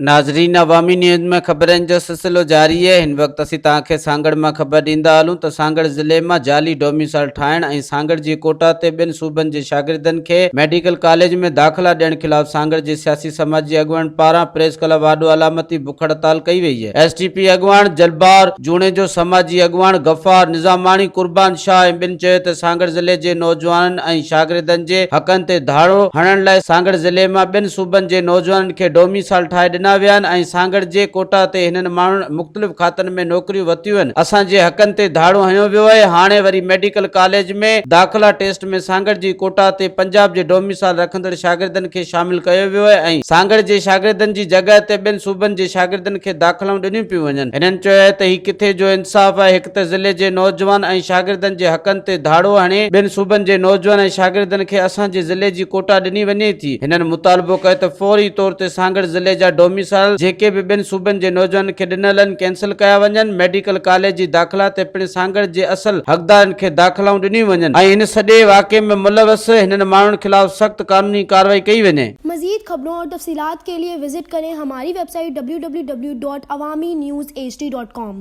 ناظرين عوامي نيوز ۾ خبرن جو سلسلو جاري آهي هن وقت اسين توهان کي سانگهڙ مان خبر ڏيندا هلون ته سانگهڙ ضلعي مان جعلي ڊوميسائل ٺاهڻ ۽ سانگهڙ جي ڪوٽا تي ٻين صوبن جي شاگردن کي ميڊيڪل ڪاليج ۾ داخلا ڏيڻ خلاف سانگهڙ جي سياسي سماجي اڳواڻن پاران پريس ڪلب آڏو علامتي بک هڙتال ڪئي وئي آهي ايس ٽي پي اڳواڻ جلبار جوڻيجو سماجي اڳواڻ غفار نظاماڻي، قربان شاهه ۽ ٻين چيو ته سانگهڙ ضلعي جي نوجوانن ۽ شاگردن جي حقن تي ڌاڙو هڻڻ لاء سانگهڙ ضلعي مان ٻين صوبن جي نوجوانن کي ڊوميسال ٺاهي ڏنا ويا آهن ۽ سانگهڙ جي ڪوٽا تي هنن ماڻهن مختلف کاتن ۾ نوڪريون ورتيون آهن اسان جي حقن تي ڌاڙو هنيو ويو آهي هاڻي وري ميڊيڪل ڪاليج ۾ داخلا ٽيسٽ ۾ سانگهڙ جي ڪوٽا تي پنجاب جي ڊوميسال رکندڙ شاگردن کي شامل ڪيو ويو آهي ۽ سانگهڙ جي شاگردن جي جڳهه تي ٻين صوبن جي شاگردن کي داخلائون ڏنيون پيون وڃن. هنن چيو آهي ته هي ڪٿي جو انصاف آهي هڪ ته ضلعي جي نوجوان ۽ شاگردن جي حقن تي ڌاڙو هڻي ٻين صوبن جي نوجوان ۽ شاگردن کي اسان جي ضلعي جي ڪوٽا ڏني وڃي ٿي. هنن مطالبو ڪيو ته فوري طور تي سانگهڙ ضلعي جا ڊوميسائل جيڪي به ٻين صوبن جي نوجوانن کي ڏنل آهن ڪينسل ڪيا وڃن، ميڊيڪل ڪاليج جي داخلا تي پڻ سانگهڙ جي اصل حقدارن کي داخلائون ڏنيون وڃن ۽ هن سڄي واقعي ۾ ملوث هنن ماڻهن خلاف سخت قانوني ڪارروائي ڪئي وڃي. مزيد خبرون اور تفصيلات ڪي ليي وزٽ ڪرين هماري website W W W dot Awami news H D dot com.